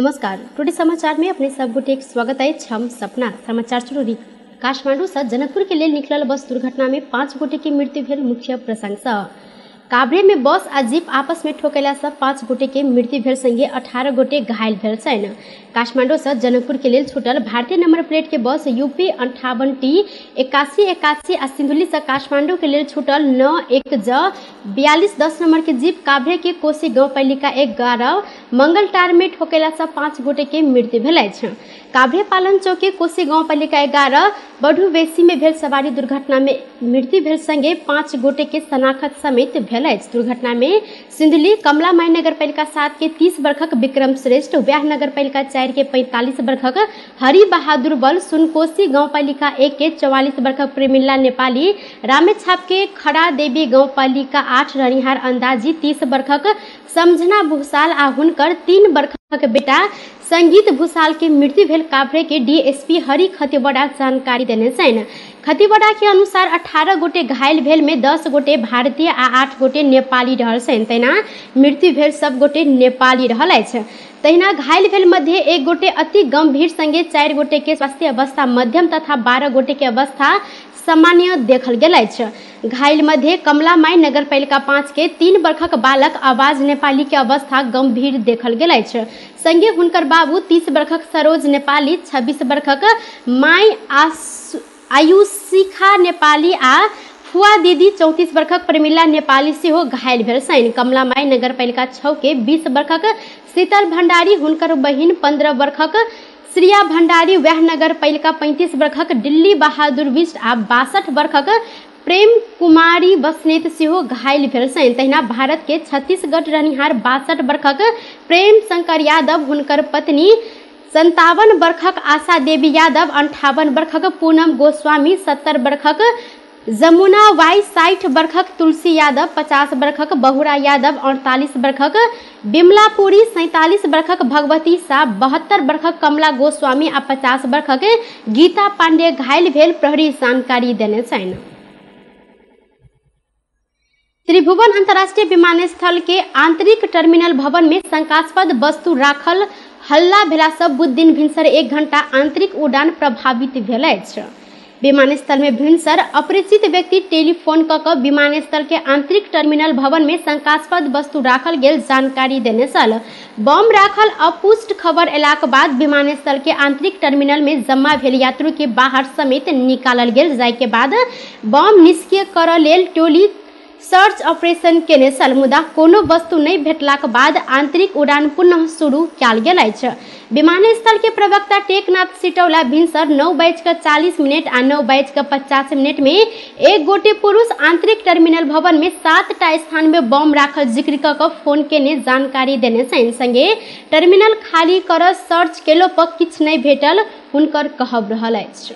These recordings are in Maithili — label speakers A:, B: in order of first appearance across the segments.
A: नमस्कार, टुडे समाचार में अपने सब गोटे के स्वागत अछि। हम सपना। समाचार शुरू। काठमांडू से जनकपुर के लेल निकलल बस दुर्घटना में 5 गोटे के मृत्यु भेल। मुख्य प्रसंग काभ्रे में बस आ जीप आपस में ठोकेला से 5 गोटे के मृत्यु भेल संगे 18 गोटे घायल भेल छनि। काठमांडू से जनकपुर के लेल छूटल भारतीय नंबर प्लेट के बस यूपी 58 टी 81 81 आ सिंधुली से काठमांडू के लेल छूटल 9 1 ज 42 10 नंबर के जीप काभ्रे के कोसी गाउँपालिका 11 मंगलटार में ठोकेला से 5 गोटे के मृत्यु भेल अछि। काभ्रे पालन चौक के कोसी गाउँपालिका 11 बढ़ुबेसी में भेल सवारी दुर्घटना में मृत्यु भेल संगे 5 गोटे के शनाखत समेत भेल अछि। दुर्घटना में सिंधुली कमला माई नगरपालिका 7 के 30 वर्षक विक्रम श्रेष्ठ, व्याह नगरपालिका 4 के 45 वर्षक हरि बहादुर बल, सुनकोशी गाउँपालिका 1 के 44 वर्षक प्रेमिला नेपाली, रामेछाप के खड़ा देवी गाउँपालिका 8 रहनिहार अंदाजी 30 वर्षक समझना भूषाल आ हुनकर 3 वर्षक बेटा संगीत भूषाल के मृत्यु भेल काभ्रे के डीएसपी हरि खतिवड़ा जानकारी देने छनि। खतिवड़ा के अनुसार 18 गोटे घायल भेल में 10 गोटे भारतीय आ 8 गोटे नेपाली रहल छनि। तहिना मृत्यु भेल सब गोटे नेपाली रहल अछि। तहिना घायल भेल मध्य 1 गोटे अति गंभीर संगे 4 गोटे के स्वास्थ्य अवस्था मध्यम तथा 12 गोटे के अवस्था सामान्य देखल गेल अछि। घायल मध्य कमला माई नगरपालिका 5 के 3 वर्षक बालक आवाज नेपाली के अवस्था गंभीर देखल गेल अछि। संगे हुनकर बाबू 30 वर्षक सरोज नेपाली, 26 वर्षक माई आयुषिखा नेपाली आ फुआ दीदी 34 वर्षक प्रमिला नेपाली सेहो घायल भेल छनि। कमला माई नगरपालिका 6 के 20 वर्षक शीतल भंडारी, हुनकर बहिन 15 वर्षक श्रिया भंडारी, वैह नगरपालिका 35 वर्षक दिल्ली बहादुर विष्ट आ 62 वर्षक प्रेम कुमारी बस्नेत सेहो घायल भेल छनि। तहिना भारत के छत्तीसगढ़ रहनिहार 62 वर्षक प्रेम शंकर यादव, हुनकर पत्नी 57 वर्षक आशा देवी यादव, 58 वर्षक पूनम गोस्वामी, 70 वर्षक जमुना why, 60 वर्षक तुलसी यादव, 50 वर्षक बहुरा यादव, 48 वर्षक बिमलापुरी, 47 वर्षक भगवती साह, 72 वर्षक कमला गोस्वामी आ 50 वर्षक गीता पांडे घायल भेल प्रहरी जानकारी देने छनि। त्रिभुवन अंतर्राष्ट्रीय विमानस्थल के आंतरिक टर्मिनल भवन में शंकास्पद वस्तु राखल हल्ला भेला से बुध दिन भिनसर 1 घंटा आंतरिक उड़ान प्रभावित भेल अछि। विमानस्थल में भिनसर अपरिचित व्यक्ति टेलीफोन क विमानस्थल के आंतरिक टर्मिनल भवन में शंकास्पद वस्तु राखल गेल जानकारी देने छल। बम राखल अपुष्ट खबर एलाक बाद विमानस्थल के आंतरिक टर्मिनल में जमा भेल यात्री के बाहर समेत निकालल गेल, जाय के बाद बम निष्क्रिय करऽ लेल टोली सर्च ऑपरेशन केने छल, मुदा कोनो वस्तु नहि भेटलाक बाद आंतरिक उड़ान पुनः शुरू कयल गेल अछि। विमानस्थल के प्रवक्ता टेकनाथ सिटौला भिनसर 9:40 आ 9:50 में 1 गोटे पुरुष आंतरिक टर्मिनल भवन में 7टा स्थान में बम राखल जिक्र क फोन केने जानकारी देने छनि। संगे टर्मिनल खाली कर सर्च केलो पर किछु नहि भेटल हुनकर कहब रहल अछि।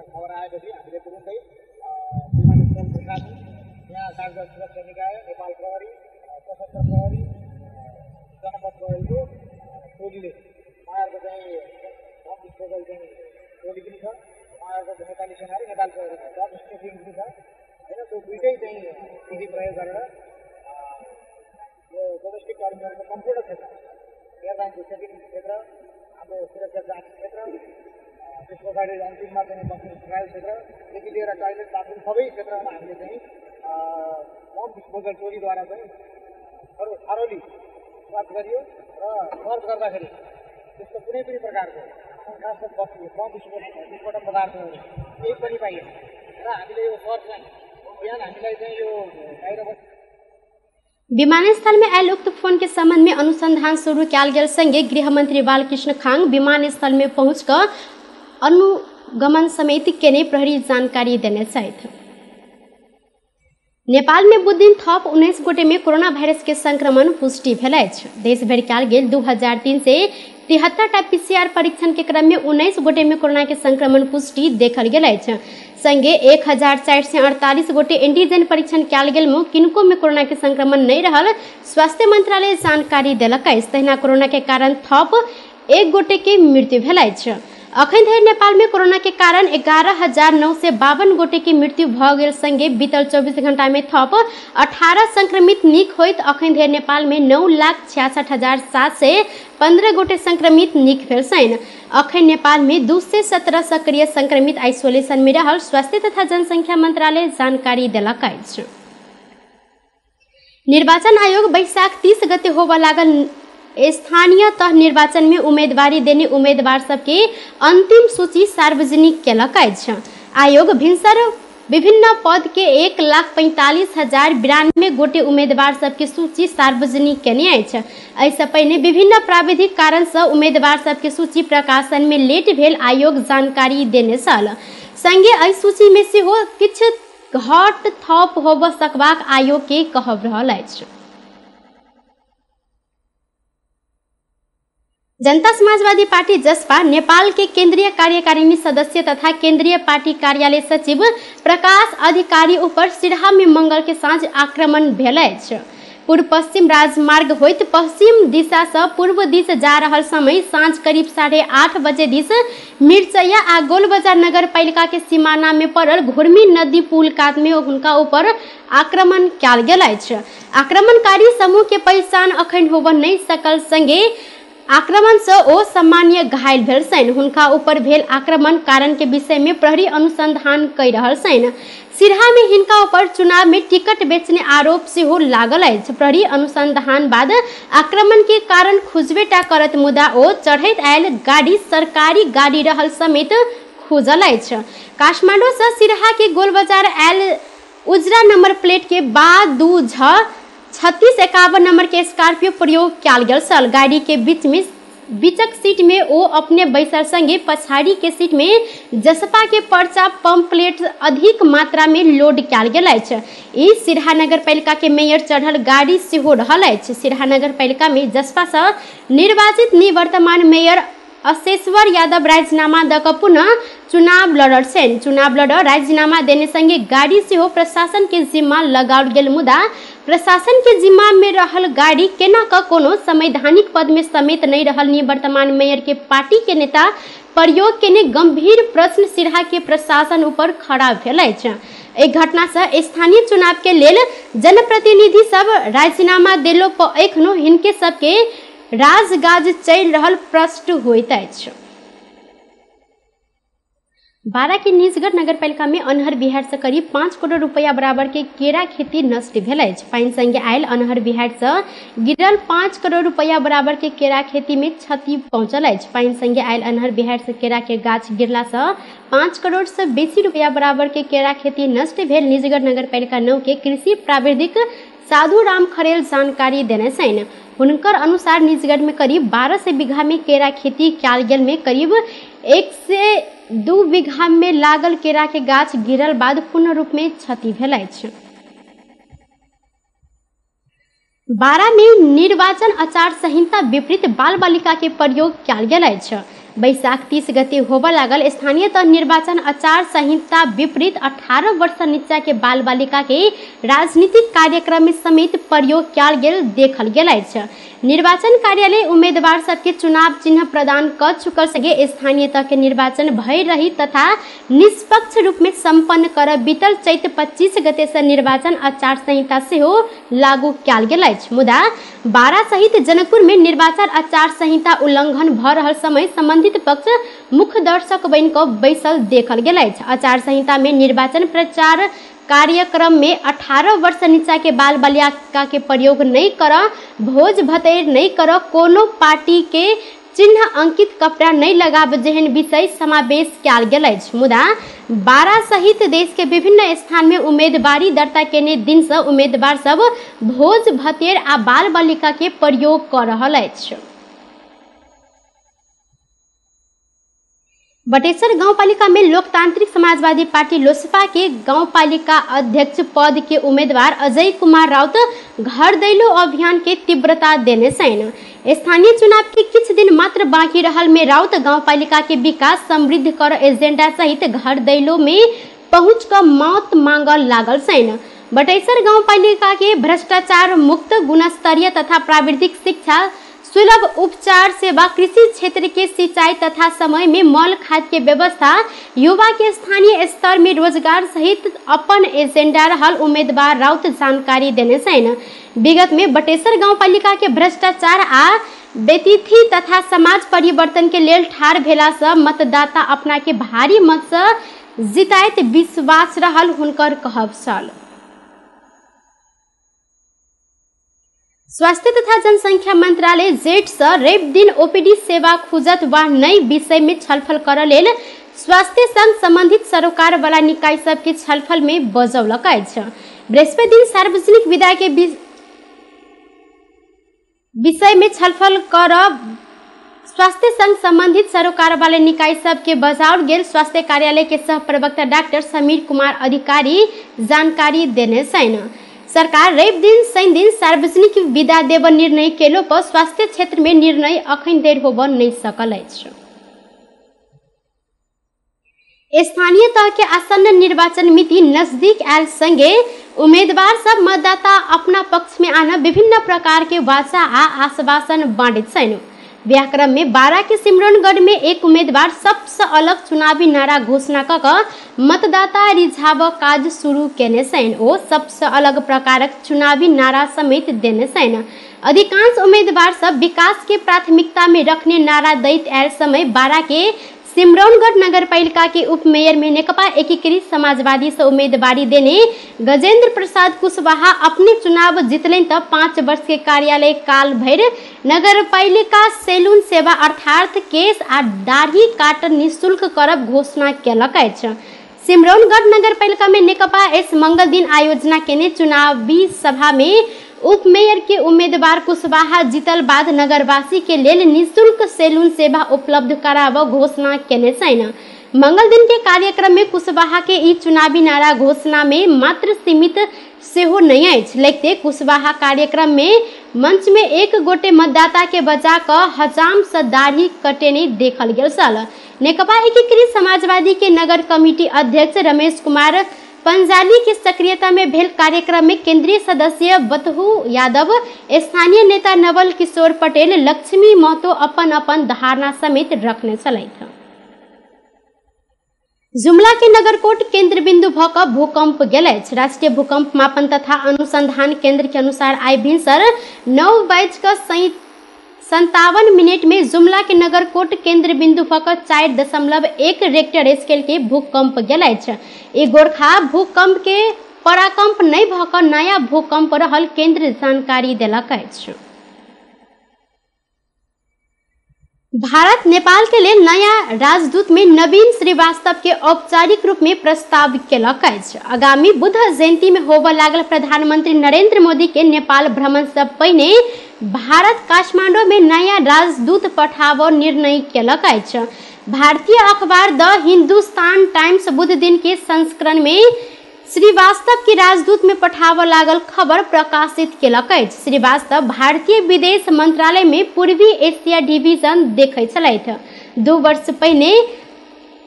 B: खबर आएपछि हामीले तुरुन्तै विमानस्थल प्रशासन, यहाँ सार्वजनिक सुरक्षा निकाय, नेपाल प्रहरी, सशस्त्र प्रहरी, जनपद प्रहरीको टोलीले उहाँहरूको चाहिँ बम डिस्पोजल चाहिँ टोली पनि छ, उहाँहरूको नेपाली सेना र नेपाल प्रहरी डग स्निफिङ पनि छ होइन। त्यो दुइटै चाहिँ विधि प्रयोग गरेर यो डोमेस्टिक टर्मिनलको सम्पूर्ण क्षेत्र, एयरलाइनको चेकिङ क्षेत्र, हाम्रो सुरक्षा जाँच क्षेत्र, त्यस पछाडि अन्तिममा चाहिँ बस्ने ट्रायल क्षेत्रदेखि लिएर टोयलेट बाथरुम सबै क्षेत्रमा हामीले चाहिँ बम डिस्पोजल टोलीद्वारा चाहिँ थरोली सर्च गरियो र सर्च गर्दाखेरि त्यस्तो कुनै पनि प्रकारको शङ्कास्पद वस्तु, बम विस्फोटक पदार्थहरू केही पनि पाइएन र हामीले यो सर्चलाई बिहान हामीलाई चाहिँ यो बाहिर
A: विमानस्थल में आयल उक्त फोन के संबंध में अनुसंधान शुरू कयल गेल संगे गृहमंत्री बालकृष्ण खांग विमानस्थल में पहुँच कर अनुगमन समेत केने प्रहरी जानकारी देने छथि। नेपाल में बुध दिन थप 19 गोटे में कोरोना वायरस के संक्रमण पुष्टि भेल अछि। देश भरि कयल गेल 2373 टा पीसीआर परीक्षण के क्रम में 19 गोटे में कोरोना के संक्रमण पुष्टि देखल गेल अछि। संगे 1448 गोटे एंटीजन परीक्षण कयल गेल में किनको में कोरोना के संक्रमण नहीं रहल स्वास्थ्य मंत्रालय जानकारी देलक अछि। तहिना कोरोना के कारण थप 1 गोटे के मृत्यु भेल अछि। अखन धरि नेपाल में कोरोना के कारण 11,952 गोटे के मृत्यु भऽ गेल संगे बीतल 24 घंटा में थप 18 संक्रमित नीक होइत अखन धरि नेपाल में 9,66,715 गोटे संक्रमित नीक भेल छनि। अखन नेपाल में 217 सक्रिय संक्रमित आइसोलेशन में रहल स्वास्थ्य तथा जनसंख्या मंत्रालय जानकारी देलक अछि। निर्वाचन आयोग बैशाख 30 गते होबय लागल स्थानीय तह निर्वाचन में उम्मीदवारी देने उम्मीदवार सबके अंतिम सूची सार्वजनिक केलक अछि। आयोग भिनसर विभिन्न पद के 1,45,092 गोटे उम्मीदवार सबके सूची सार्वजनिक केने अछि। एहिसँ पहिने विभिन्न प्राविधिक कारण से उम्मीदवार सबके सूची प्रकाशन में लेट भेल आयोग जानकारी देने छल। संगे एहि सूची में सेहो किछु घट थप होबय सकबाक आयोग के कहब रहल अछि। जनता समाजवादी पार्टी जसपा नेपाल के केंद्रीय कार्यकारिणी सदस्य तथा केंद्रीय पार्टी कार्यालय सचिव प्रकाश अधिकारी ऊपर सिरहा में मंगल के साँझ आक्रमण भेल अछि। पूर्व पश्चिम राजमार्ग होइत पश्चिम दिशा से पूर्व दिश जा रहल समय साँझ करीब 8:30 बजे दिस मिर्चैया आ गोलबजार नगरपालिका के सीमाना में पड़ल घुर्मी नदी पुल कात में हुनका ऊपर आक्रमण कयल गेल अछि। आक्रमणकारी समूह के पहचान अखन होबय नहि सकल संगे आक्रमण से ओ सामान्य घायल भेल छनि। हुनका ऊपर भेल आक्रमण कारण के विषय में प्रहरी अनुसंधान कर रहल छनि। सिरहा में हिनका ऊपर चुनाव में टिकट बेचने आरोप सेहो लागल अछि। प्रहरी अनुसंधान बाद आक्रमण के कारण खुजबेटा करत मुदा ओ चढ़ैत आयल गाड़ी सरकारी गाड़ी रहल समेत खुजल अछि। काठमांडू से सिरहा के गोलबाजार आयल उजरा नंबर प्लेट के बा 2 झ 3651 नंबर के स्कॉर्पियो प्रयोग कयल गेल छल। गाड़ी के बीचक सीट में ओ अपने बैसल संगे पछाड़ी के सीट में जसपा के पर्चा पंपलेट अधिक मात्रा में लोड कयल गेल अछि। ई सिरहा नगरपालिका के मेयर चढ़ल गाड़ी सेहो रहल अछि। सिरहा नगरपालिका में जसपा से निर्वाचित निवर्तमान मेयर अशेश्वर यादव राजीनामा दऽ कऽ पुनः चुनाव लड़ल छनि। चुनाव लड़ राजीनामा देने संगे गाड़ी सेहो प्रशासन के जिम्मा लगाओल गेल मुदा प्रशासन के जिम्मा में रहल गाड़ी केना कऽ कोनो संवैधानिक पद में समेत नहीं रहल निवर्तमान मेयर के पार्टी के नेता प्रयोग केने गंभीर प्रश्न सिरहा के प्रशासन ऊपर खड़ा भेल अछि। एहि घटना से स्थानीय चुनाव के लेल जनप्रतिनिधि सब राजीनामा देलो पर एखनो हिनके सबके राजगाज चलि रहल प्रश्न होइत अछि। बारा के निजगढ़ नगरपालिका में अनहर बिहार से करीब 5 करोड़ रुपया बराबर के केरा खेती नष्ट भेल अछि। पानि संगे आयल अनहर बिहार से गिरल 5 करोड़ रुपया बराबर के केरा खेती में क्षति पहुंचल अछि। पानि संगे आयल अनहर बिहार से केरा के गाछ गिरला से 5 करोड़ से बेसी रुपया बराबर के केरा खेती नष्ट भेल निजगढ़ नगरपालिका 9 के कृषि प्राविधिक साधु राम खरेल जानकारी देने छनि। हुनकर अनुसार निजगढ़ में करीब 1200 बीघा में केरा खेती कयल गेल में करीब 1 से 2 बीघा में लागल केरा के गाछ गिरल बाद पूर्ण रूप में क्षति भेल अछि। बारा में निर्वाचन आचार संहिता विपरीत बाल बालिका के प्रयोग कयल गेल अछि। बैशाख 30 गते होबय लागल स्थानीय तह निर्वाचन आचार संहिता विपरीत 18 वर्ष नीचा के बाल बालिका के राजनीतिक कार्यक्रम में समेत प्रयोग कयल गेल देखल गेल अछि। निर्वाचन कार्यालय उम्मीदवार सबके चुनाव चिन्ह प्रदान कर चुकल संगे स्थानीय तह के निर्वाचन भय रही तथा निष्पक्ष रूप में सम्पन्न कर बीतल चैत 25 गते से निर्वाचन आचार संहिता सेहो लागू कयल गेल अछि। मुदा बारा सहित जनकपुर में निर्वाचन आचार संहिता उल्लंघन भऽ रहल समय संबंधित पक्ष मुख्य दर्शक बनि कऽ बैसल देखल गेल अछि। आचार संहिता में निर्वाचन प्रचार कार्यक्रम में 18 वर्ष नीचा के बाल बालिका के प्रयोग नहीं कर, भोज भतेर नहीं कर, कोनो पार्टी के चिन्ह अंकित कपड़ा नहीं लगाब जेहन विषय समावेश कयल गेल अछि। मुदा बारा सहित देश के विभिन्न स्थान में उम्मीदवारी दर्ता केने दिन से उम्मीदवार सब भोज भतेर आ बाल बालिका के प्रयोग कर रहल अछि। बटेश्वर गाउँपालिका में लोकतांत्रिक समाजवादी पार्टी लोसपा के गाउँपालिका अध्यक्ष पद के उम्मीदवार अजय कुमार राउत घर दैलो अभियान के तीव्रता देने छनि। स्थानीय चुनाव के किछु दिन मात्र बाकी रहल में राउत गाउँपालिका के विकास समृद्ध कर एजेंडा सहित घर दैलो में पहुँच क मत मांगल लागल छनि। बटेश्वर गाउँपालिका के भ्रष्टाचार मुक्त गुणस्तरीय तथा प्राविधिक शिक्षा सुलभ उपचार सेवा, कृषि क्षेत्र के सिंचाई तथा समय में मल खाद के व्यवस्था, युवा के स्थानीय स्तर में रोजगार सहित अपन एजेंडा रहल उम्मीदवार राउत जानकारी देने छनि। विगत में बटेसर गाउँपालिका के भ्रष्टाचार आ बेतिथि तथा समाज परिवर्तन के लेल ठार भेला से मतदाता अपना के भारी मत से जितायत विश्वास रहल हुनकर कहब छल। स्वास्थ्य तथा जनसंख्या मंत्रालय जेठ से रवि दिन ओपीडी सेवा खुजत वा नई विषय में छलफल कर लेल स्वास्थ्य संग संबंधित सरोकार वाला निकाय सब के छलफल में बजौलक अछि। बृहस्पति दिन सार्वजनिक विदा के विषय में छलफल कर स्वास्थ्य संग संबंधित सरोकार वाले निकाय सब के बजाओल गेल स्वास्थ्य कार्यालय के सह प्रवक्ता डॉक्टर समीर कुमार अधिकारी जानकारी देने छनि। सरकार रवि दिन शनि दिन सार्वजनिक विदा देब निर्णय केलो पर स्वास्थ्य क्षेत्र में निर्णय अखन देर होब नहीं सकल अछि। स्थानीय तह के आसन्न निर्वाचन मिति नजदीक आयल संगे उम्मीदवार सब मतदाता अपना पक्ष में आना विभिन्न प्रकार के वाचा आ आश्वासन बांटित छनि। व्याक्रम में 12 के सिमरौनगढ़ में एक उम्मीदवार सबसे अलग चुनावी नारा घोषणा क मतदाता रिझाव काज शुरू केने छनि। ओ सबसे अलग प्रकारक चुनावी नारा समेत देने छनि। अधिकांश उम्मीदवार सब विकास के प्राथमिकता में रखने नारा दैत आयल समय 12 के सिमरौनगढ़ नगरपालिका के उपमेयर में नेकपा एकीकृत समाजवादी से उम्मीदवारी देने गजेंद्र प्रसाद कुशवाहा अपने चुनाव जीतलनि त 5 वर्ष के कार्यालय काल भरि नगरपालिका सैलून सेवा अर्थात केश आ दाढ़ी काटन निःशुल्क करब घोषणा केलक अछि। सिमरौनगढ़ नगरपालिका में नेकपा एस मंगल दिन आयोजना केने चुनावी सभा में उपमेयर के उम्मीदवार कुशवाहा जीतल बाद नगरवासी के लेल निःशुल्क सैलून सेवा उपलब्ध कराब घोषणा केने छनि। मंगल दिन के कार्यक्रम में कुशवाहा के ई चुनावी नारा घोषणा में मात्र सीमित सेहो नहीं अछि। लेकिन कुशवाहा कार्यक्रम में मंच में एक गोटे मतदाता के बजा क हजाम से दाढ़ी कटेने देखल गेल छल। नेकपा एकीकृत समाजवादी के नगर कमिटी अध्यक्ष रमेश कुमार पंजाली के सक्रियता में भेल कार्यक्रम में केंद्रीय सदस्य बतहू यादव, स्थानीय नेता नवल किशोर पटेल, लक्ष्मी महतो अपन अपन धारणा समेत रखने छलथि। जुमला के नगरकोट केंद्र बिंदु भ क भूकंप गेल अछि। राष्ट्रीय भूकंप मापन तथा अनुसंधान केंद्र के अनुसार आइ भिनसर 9:57 में जुमला के नगरकोट केंद्र बिंदु भ क 4.1 रेक्टर स्केल के भूकंप गेल अछि। ई गोरखा भूकंप के पराकंप नहीं भ क नया भूकंप रहल केंद्र जानकारी देलक अछि। भारत नेपाल के लेल नया राजदूत में नवीन श्रीवास्तव के औपचारिक रूप में प्रस्ताव केलक अछि। आगामी बुद्ध जयंती में होबय लागल प्रधानमंत्री नरेंद्र मोदी के नेपाल भ्रमण से पहिने भारत काठमांडू में नया राजदूत पठाब निर्णय केलक अछि। भारतीय अखबार द हिंदुस्तान टाइम्स बुध दिन के संस्करण में श्रीवास्तव के राजदूत में पठाब लागल खबर प्रकाशित केलक अछि। श्रीवास्तव भारतीय विदेश मंत्रालय में पूर्वी एशिया डिवीजन देखै छलथि। 2 वर्ष पहिने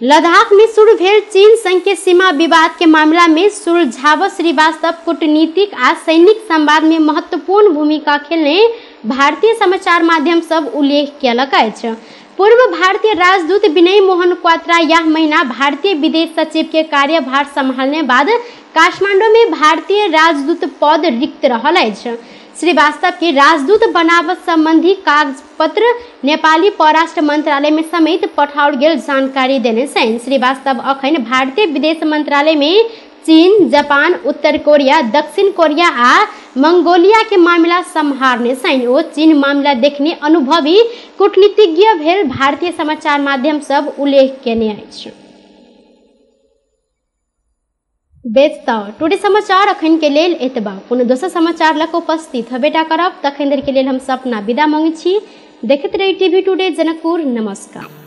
A: लद्दाख में शुरू भेल चीन संग के सीमा विवाद के मामला में सुलझाव श्रीवास्तव कूटनीतिक आ सैनिक संवाद में महत्वपूर्ण भूमिका खेलने भारतीय समाचार माध्यम सब उल्लेख केलक अछि। पूर्व भारतीय राजदूत विनय मोहन क्वात्रा यह महीना भारतीय विदेश सचिव के कार्यभार संभालने बाद काठमांडू में भारतीय राजदूत पद रिक्त रहल अछि। श्रीवास्तव के राजदूत बनावट संबंधी कागज पत्र नेपाली परराष्ट्र मंत्रालय में समेत पठाओल गेल जानकारी देने छनि। श्रीवास्तव अखन भारतीय विदेश मंत्रालय में चीन, जापान, उत्तर कोरिया, दक्षिण कोरिया आ मंगोलिया के मामला सम्हारने छनि। ओ चीन मामला देखने अनुभवी कूटनीतिज्ञ भेल भारतीय समाचार माध्यम सब उल्लेख केने अछि। बेस त टुडे समाचार अखन के लेल एतबा। कोनो दोसर समाचार लक उपस्थित हबेटा करब। तखन देर के लेल हम सपना विदा मांगै छी। देखैत रही टीवी टुडे जनकपुर। नमस्कार।